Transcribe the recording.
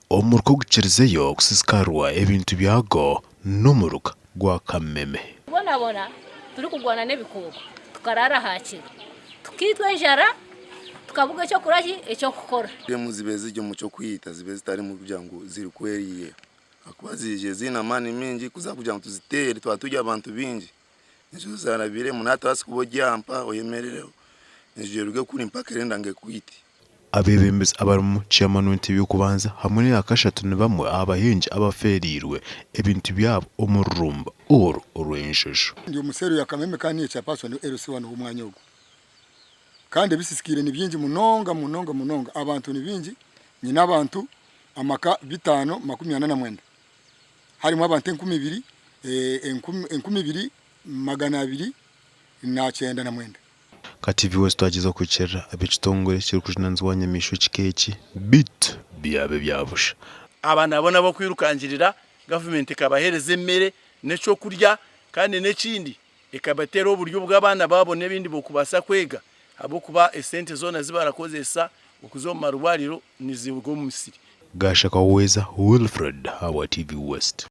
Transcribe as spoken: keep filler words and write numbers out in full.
Omuruka ogukirizeyo kusisikarwa ebintu byago n'omuruka gwa Kameme. Bonabona turi kugwana n'ebikooko, tukaraara aha kiro, tukaitwa enjara, tukabuga eky'okurya ki, eky'okukora. Emu zibe ziri omu ky'okwita, zibe zitarimu kugira ngu ziri kweriira. Ahakuba ziije ziine amaani maingi, kuza kugira ngu tuziteere, twaba turi abantu baingi. Enju zarabiremu, nawe atabaasa kuba ori aha mpa oyemerereho. Enju eruge kuri mpaka erenda ngu ekwite. Abeebembezi abarimu chairman w'entebe y'okubanza hamwe n'eya kashatu ni bamwe aha bahingi abafeereirwe ebintu byabo omu rurumba oru orw'enjojo. Ndi omu cell ya Kameme kandi niinye chairperson wa L C one w'omwanya ogu. Kandi ebisisikaire ni bingi munonga, munonga, munonga. Abantu ni baingi, nyine abantu amaka bitaano makumi ana na mwenda. Harimu abantu enkumi ibiri, eh, enkumi, enkumi ibiri magana abiri na kyenda na mwenda. Ka T V West twagyezaho kuhikirira ab'ekitongore ekirikujunanizibwa aha nyamaishwa ekika eki, beitu byaba ebya busha. Aba nabo n'ab'okwirukangirira, gavumenti ekabahereza emere n'eky'okurya, kandi n'ekindi, ekabateeraho oburyo obu abaana baabo n'ebindi bokubaasa kwega, ahabw'okuba esente zoona ezi barakozesa okuza omu marwariro niziruga omu misiri. Gashaka Uweza Wilfred ahabwa T V West.